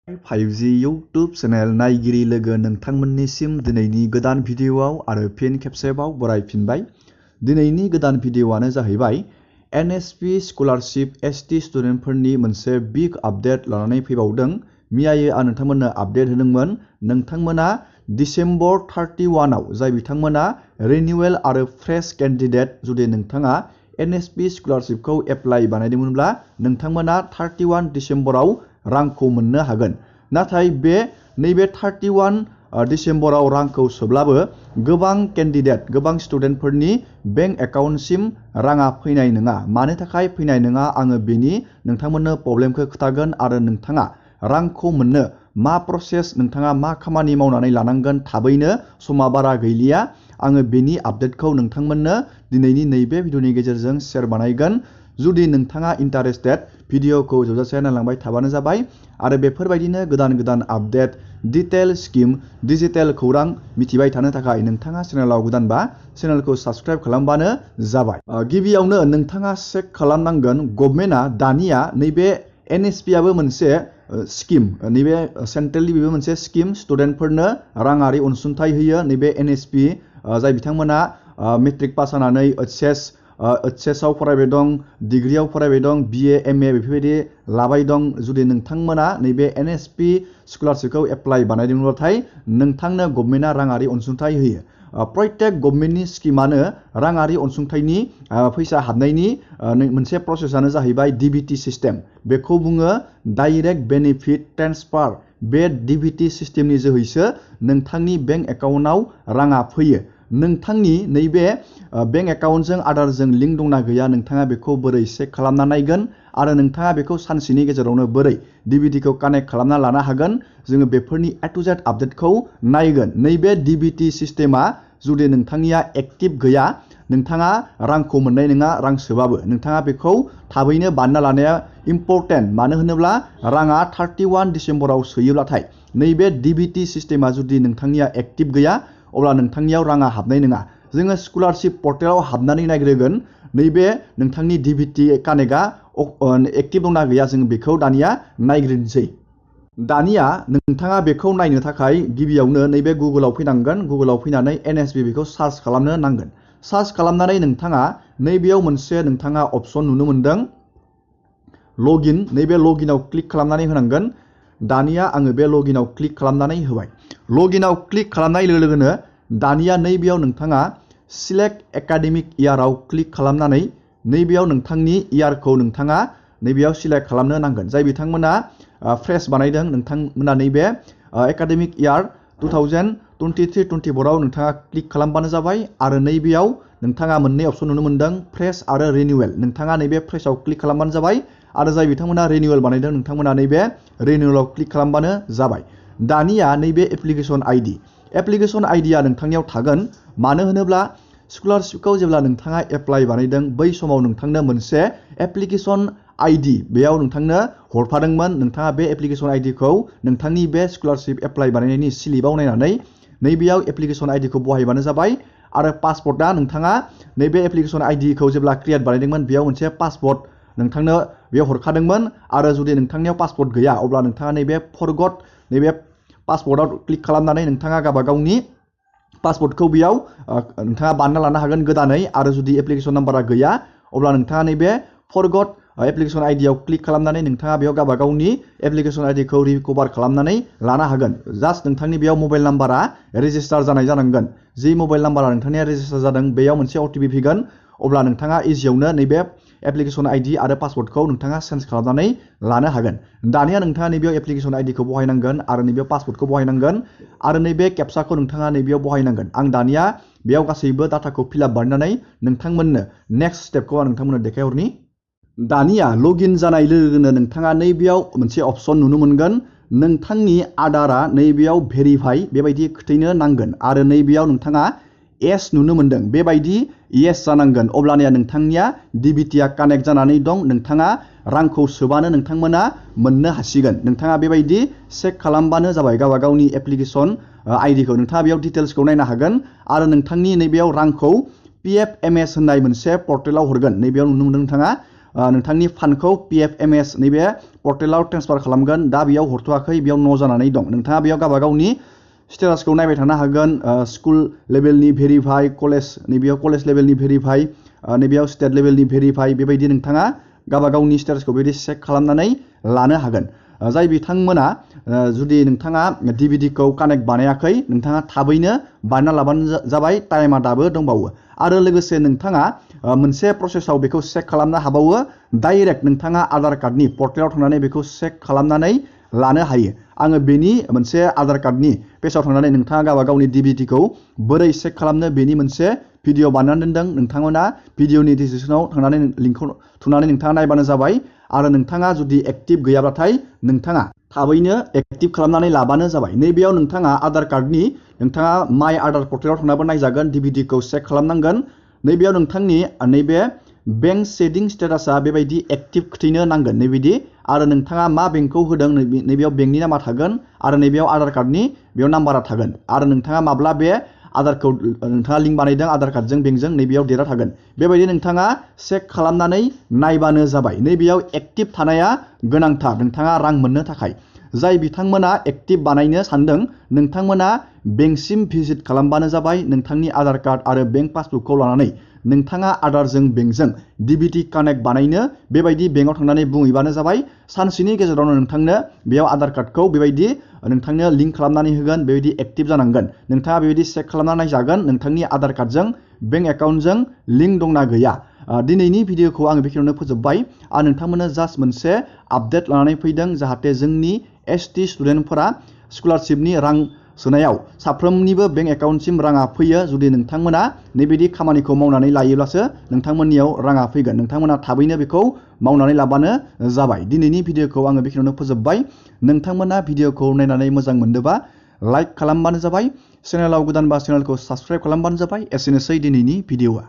5G YouTube channel नायगिरि लोगो नोंथांमोननिसिम दिनैनि गोदान भिडिअआव आरो फिन खेबसेबाव बरायफिनबाय। दिनैनि गोदान भिडिअआनो जाहैबाय NSP स्कलारशिप ST स्टुडेन्टफोरनि मोनसे बिग आपडेट लानानै फैबावदों। मैयायै आं नोंथांमोननो आपडेट होदोंमोन। नोंथांमोना डिसेम्बर 31 आव जाय बिथांमोना रिनिउवेल आरो फ्रेश केन्डिडेट जुदि नोंथाङा NSP स्कलारशिपखौ एप्लाइ बानायदोंमोनब्ला नोंथांमोना 31 डिसेम्बराव रांखौ मोननो हागोन। नाथाय नैबे 31 डिसेम्बराव रांखौ सोब्लाबो गोबां केन्डिडेट गोबां स्टुडेन्टफोरनि बेंक एकाउन्टसिम राङा फैनाय नङा। मानो थाखाय फैनाय नङा आङो बेनि नोंथांमोननो प्रब्लेमखौ खिथागोन आरो नोंथाङा रांखौ मोननो मा प्रसेस नोंथाङा मा खामानि मावनानै लानांगोन थाबैनो समा बारा गैलिया। आङो बेनि आपडेटखौ नोंथांमोननो दिनैनि नैबे भिडिअनि गेजेरजों शेयार बानायगोन। जुदि नोंथाङा इन्टारेस्टेड भिडिअखौ जोबजासे नायलांबाय थाबानो जाबाय आरो बेफोरबायदिनो गोदान गोदान आपडेट डिटेल स्किम डिजिटेल खौरां मिथिबाय थानो थाखाय नोंथाङा चेनेलाव गोदानबा चेनेलखौ साबस्क्राइब खालामबानो जाबाय। गिबियावनो नोंथाङा चेक खालामनांगोन गभर्नमेन्टआ दानिया नैबे NSP आबो मोनसे स्किम नैबे सेन्ट्रेलनि बेबो मोनसे स्किम स्टुडेन्टफोरनो राङारि अनसुंथाइ होयो। नैबे NSP जाय बिथांमोना मेट्रिक पास जानानै HS आव फरायबाय दं, डिग्रियाव फरायबाय दं, BA MA बेफोरबायदि लाबाय दं। जुदि नोंथांमोना नैबे NSP स्कलारशिपखौ एप्लाइ बानायदोंब्लाथाय नोंथांनो गभर्नमेन्टआ राङारि अनसुंथाइ होयो। प्रत्येक गभर्नमेन्टनि स्किमानो राङारि अनसुंथाइनि फैसा हाबनायनि मोनसे प्रसेसआनो जाहैबाय DBT सिस्टेम। बेखौ बुङो डाइरेक्ट बेनिफिट ट्रेन्सफार। बे DBT सिस्टेमनि जोहैसो नोंथांनि बेंक एकाउन्टआव राङा फैयो। नोंथांनि नैबे बेंक एकाउन्टजों आधारजों लिंक दंना गैया नोंथाङा बेखौ बोरै चेक खालामना नायगोन आरो नोंथाङा बेखौ सानसेनि गेजेरावनो बोरै DBTखौ कानेक्ट खालामना लानो हागोन जोङो बेफोरनि A to Z आपडेटखौ नायगोन। नैबे DBT सिस्टेमा जुदि नोंथांनिया एक्टिभ गैया नोंथाङा रांखौ मोननाय नङा। रां सोबाबो नोंथाङा बेखौ थाबैनो बानायना लानाया इम्परटेन्ट। मानो होनोब्ला राङा 31 डिसेम्बराव सोयोब्लाथाय नैबे DBT सिस्टेमा जुदि नोंथांनिया एक्टिभ गैया अब्ला नोंथांनियाव राङा हाबनाय नङा। जोङो स्कलारशिप पर्टेलाव हाबनानै नायग्रोगोन नैबे नोंथांनि DBT कानेक्टआ एक्टिभ दंना गैया जों बेखौ दानिया नायग्रोनोसै। दानिया नोंथाङा बेखौ नायनो थाखाय गिबियावनो नैबे गुगोलाव फैनांगोन। गुगोलाव फैनानै NSP बेखौ सार्च खालामनो नांगोन। सार्च खालामनानै नोंथाङा नैबेयाव मोनसे नोंथाङा अपसन नुनो मोनदों लगिन। नैबे लगिनाव क्लिक खालामनानै होनांगोन। दानिया आङो बे लगिनाव क्लिक खालामनानै होबाय। लगिनाव क्लिक खालामनाय लोगो लोगोनो दानिया नैबेयाव नोंथाङा सिलेक्ट एकाडेमिक इयाराव क्लिक खालामनानै नैबेयाव नोंथांनि इयारखौ नोंथाङा नैबेयाव सिलेक्ट खालामनो नांगोन। जाय बिथांमोना फ्रेश बानायदों नोंथांमोना नैबे एकाडेमिक इयार 2023-24 आव नोंथाङा क्लिक खालामबानो जाबाय आरो नैबेयाव नोंथाङा मोननै अपसन नुनो मोनदों फ्रेश आरो रिनिउवेल। नोंथाङा नैबे फ्रेशआव क्लिक खालामबानो जाबाय आरो जाय बिथांमोना रिनिउवेल बानायदों नोंथांमोना नैबे रिनिउवेलाव क्लिक खालामबानो जाबाय। दानिया नैबे एप्लिकेसन आइडिया नोंथांनियाव थागोन। मानो होनोब्ला स्कलारशिपखौ जेब्ला नोंथाङा एप्लाइ बानायदों बै समाव नोंथांनो मोनसे एप्लिकेसन ID बेयाव नोंथांनो हरफादोंमोन। नोंथाङा बे एप्लिकेसन आइडिखौ नोंथांनि बे स्कलारशिप एप्लाइ बानायनायनि स्लिपाव नायनानै नैबेयाव एप्लिकेसन आइडिखौ बहायबानो जाबाय आरो पासपर्टआ नोंथाङा नैबे एप्लिकेसन आइडिखौ जेब्ला क्रिएट बानायदोंमोन बेयाव मोनसे पासपर्ट नोंथांनो बेयाव हरखादोंमोन आरो जुदि नोंथांनियाव पासपर्ट गैया अब्ला नोंथाङा नैबे फरगट नैबे पासपर्टआव क्लिक खालामनानै नोंथाङा गावबा गावनि पासपर्टखौ बेयाव नोंथाङा बानायना लानो हागोन गोदानै। आरो जुदि एप्लिकेसन नाम्बारा गैया अब्ला नोंथाङा नैबे फरगट एप्लिकेसन आइडियाव क्लिक खालामनानै नोंथाङा बेयाव गावबा गावनि एप्लिकेसन आइडिखौ रिकभार खालामनानै लानो हागोन। जास्ट नोंथांनि बेयाव मबाइल नाम्बारा रेजिस्टार जानाय जानांगोन। जि मबाइल नाम्बारा नोंथांनिया रेजिस्टार जादों बेयाव मोनसे OTP फैगोन। अब्ला नोंथाङा इजियावनो नैबे एप्लिकेसन आइडि आरो पासवर्डखौ नोंथाङा चेन्ज खालामनानै लानो हागोन। दानिया नोंथाङा नैबेयाव एप्लिकेसन आइडिखौ बहायनांगोन आरो नैबेयाव पासवर्डखौ बहायनांगोन आरो नैबे केपसाखौ नोंथाङा नैबेयाव बहायनांगोन। आं दानिया बेयाव गासैबो डाटाखौ फिलआप बानायनानै नोंथांमोननो नेक्स्ट स्टेपखौ आं नोंथांमोननो देखायहरनि। दानिया लगिन जानाय लोगो लोगोनो नोंथाङा नैबेयाव मोनसे अपसन नुनो मोनगोन नोंथांनि आधारा नैबेयाव भेरिफाइ बेबायदि खोथैनो नांगोन आरो नैबेयाव नोंथाङा येस नुनो मोनदों बेबायदि येस जानांगोन। अब्लानिया नोंथांनिया DBTआ कानेक्ट जानानै दं। नोंथाङा रांखौ सोबानो नोंथांमोना मोननो हासिगोन। नोंथाङा बेबायदि चेक खालामबानो जाबाय गावबा गावनि एप्लिकेसन आइडिखौ। नोंथाङा बेयाव डिटेल्सखौ नायनो हागोन आरो नोंथांनि नैबेयाव रांखौ PFMS होननाय मोनसे पर्टेलाव हरगोन। नैबेयाव नुनो मोनदों नोंथाङा नोंथांनि फान्डखौ PFMS नैबे पर्टेलाव ट्रेन्सफार खालामगोन। दा बेयाव हरथ'वाखै, बेयाव न' जानानै दं। नोंथाङा बेयाव गावबा गावनि स्टेटासखौ नायबाय थानो हागोन। स्कुल लेभेलनि भेरिफाइ, नैबेयाव कलेज लेभेलनि भेरिफाइ, नैबेयाव स्टेट लेभेलनि भेरिफाइ, बेबायदि नोंथाङा गावबा गावनि स्टेटासखौ बेबायदि चेक खालामनानै लानो हागोन। जाय बिथांमोना जुदि नोंथाङा DVDखौ कानेक्ट बानायाखै, नोंथाङा थाबैनो बानायना लाबानो जाबाय, टाइमा दाबो दंबावो। आरो लोगोसे नोंथाङा मोनसे प्रसेसआव बेखौ चेक खालामनो हाबावो। डाइरेक्ट नोंथाङा आधार कार्डनि पर्टेलाव थांनानै बेखौ चेक खालामनानै लानो हायो। आङो बेनि मोनसे आधार कार्डनि पेजाव थांनानै नोंथाङा गावबा गावनि DVDखौ बोरै चेक खालामनो बेनि मोनसे भिडिअ बानायनानै दोनदों। नोंथांमोना भिडिअनि डिसक्रिपसनाव थांनानै लिंकखौ थुनानै नोंथाङा नायबानो जाबाय। आरो नोंथाङा जुदि एक्टिभ गैयाब्लाथाय नोंथाङा थाबैनो एक्टिभ खालामनानै लाबानो जाबाय। नैबेयाव नोंथाङा आधार कार्डनि नोंथाङा माइ आधार पर्टेलाव थांनाबो नायजागोन, DVDखौ चेक खालामनांगोन। नैबेयाव नोंथांनि नैबे बेंक सेभिं स्टेटासा बेबायदि एक्टिभ खिथिनो नांगोन नैबिदि। आरो नोंथाङा मा बेंकखौ होदों नैबेयाव बेंकनि नामा थागोन आरो नैबेयाव आधार कार्डनि बेयाव नाम्बारा थागोन। आरो नोंथाङा माब्ला बे आधारखौ नोंथाङा लिंक बानायदों आधार कार्डजों बेंकजों नैबेयाव डेटआ थागोन। बेबायदि नोंथाङा चेक खालामनानै नायबानो जाबाय। नैबेयाव एक्टिभ थानाया गोनांथार नोंथाङा रां मोननो थाखाय। जाय बिथांमोना एक्टिभ बानायनो सानदों नोंथांमोना बेंकसिम भिजिट खालामबानो जाबाय। नोंथांनि आधार कार्ड आरो बेंक पासबुकखौ लानानै नोंथाङा आधारजों बेंकजों DVD कानेक्ट बानायनो बेबायदि बेंकआव थांनानै बुंहैबानो जाबाय। सानसेनि गेजेरावनो नोंथांनो बेयाव आधार कार्डखौ बेबायदि नोंथांनो लिंक खालामनानै होगोन। बेबायदि एक्टिभ जानांगोन। नोंथाङा बेबायदि चेक खालामनानै नायजागोन नोंथांनि आधार कार्डजों बेंक एकाउन्टजों लिंक दंना गैया। दिनैनि भिडिअखौ आङो बेखिनियावनो फोजोबबाय। आं नोंथांमोननो जास्ट मोनसे आपडेट लानानै फैदों जाहाथे जोंनि ST स्टुडेन्टफोरा स्कलारशिपनि रां सोनायाव साफ्रोमनिबो बेंक एकाउन्टसिम राङा फैयो। जुदि नोंथांमोना नैबायदि खामानिखौ मावनानै लायोब्लासो नोंथांमोननियाव राङा फैगोन। नोंथांमोना थाबैनो बेखौ मावनानै लाबानो जाबाय। दिनैनि भिडिअखौ आङो बेखिनियावनो फोजोबबाय। नोंथांमोना भिडिअखौ नायनानै मोजां मोनदोंबा लाइक खालामबानो जाबाय। चेनेलाव गोदानबा चेनेलखौ साबस्क्राइब खालामबानो जाबाय। एसेनोसै दिनैनि भिडिअआ।